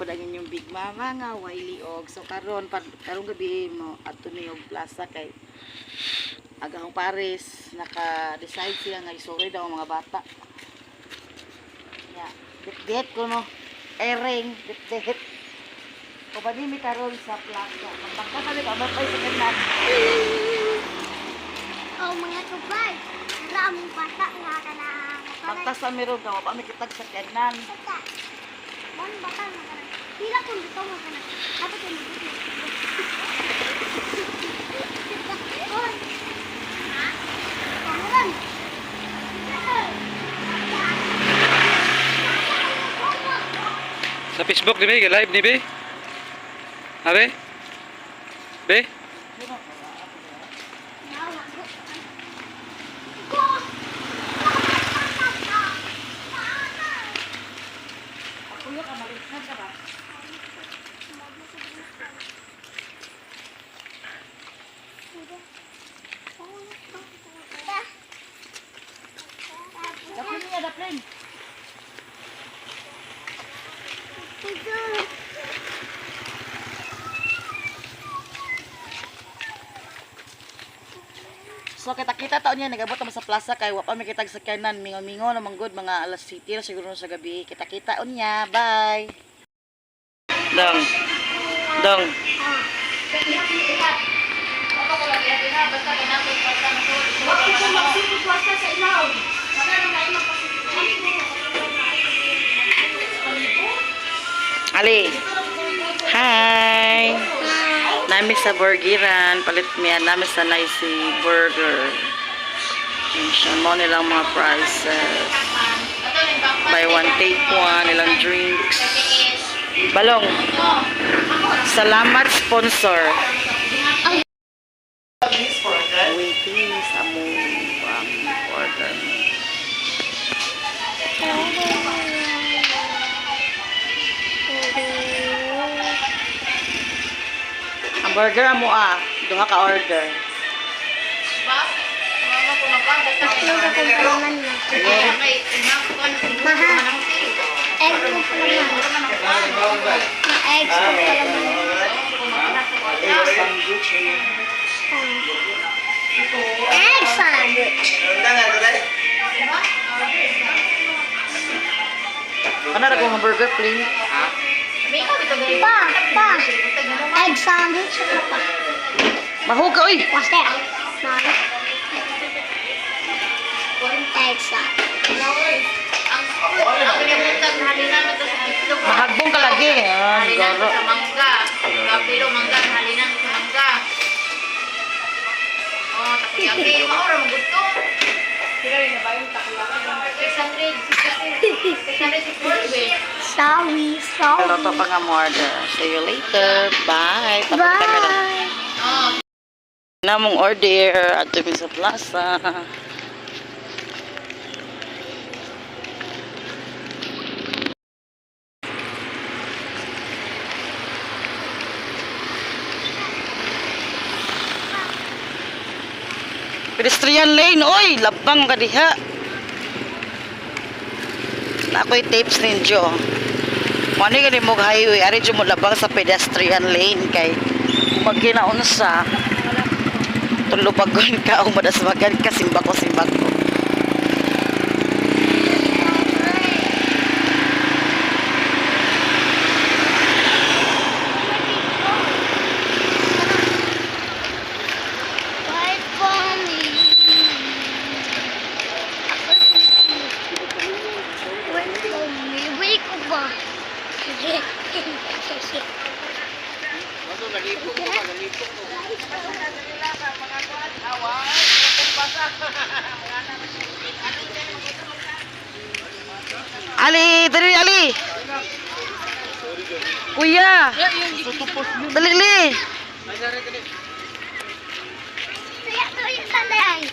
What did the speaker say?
Po ang inyong big mama nga way liog. So karon karong gabi mo adto mi og plaza kay agahong Paris naka-decide siya nga isuroy daw ang mga bata. Ya, dit ko no. Ereng, dit. Kubani mi karon sa plaza. Mambangka kami pa mapay sa kanan. Oh, mga tubay. Ramong bata nga kana. Pagtas sa meron ka, pa mi kitag sa kanan. Bata. Mon bata nga kana. Pila kung bitaw nga kana. Dapat yung mabuti. Oy. Ha? Pangulan. Sa Facebook ni Be, live ni Be. Ha Be? Be? Kuya ka maligtan ka ba? Daplin niya, daplin. So kita-kita taon niya nagabot naman sa plaza kay wa pa mi kitag sa kanan, mingo-mingo naman good mga alas 7 na siguro sa gabi. Kita-kita unya. Bye. Dong. Dong. Ali. Hi. Nami sa burgeran, palit miya nami sa nice burger. Yun siya mo nilang mga prices. Buy one take one, ilang drinks. Balong. Salamat sponsor. Waiting sa among order. Ang burger mo ah, duha ka order. Maha. Egg mo palaman. Egg mo palaman. Egg sandwich. Eh. Egg sandwich. Ano ra kung burger please? Pa, pa. Egg sandwich ano pa? Mahuga oy. What's that? Mama. Egg sandwich. Mahagbong ka lagi. Ah, Halinan goro. sa mangga. Kapilo mangga, halinan sa mangga. Oh, takoyaki. Maura mo gusto. 600, 664. Sorry, sorry. Luto pa nga mo order. See you later. Bye. Papunta ka na. Bye. Oh, Namong order at mi sa plaza. Pedestrian lane, oy, labang ka diha. Na ako'y tapes ninyo. Mano gani mo highway, ari jud mo labang sa pedestrian lane kay pag ginaunsa tulubagon ka o madasmagan ka, simbako simbako. Wait for me. Wait for me. Wait ko ba? Ali, dali Ali. Kuya. Dali li. Tuya, tuya, sanday.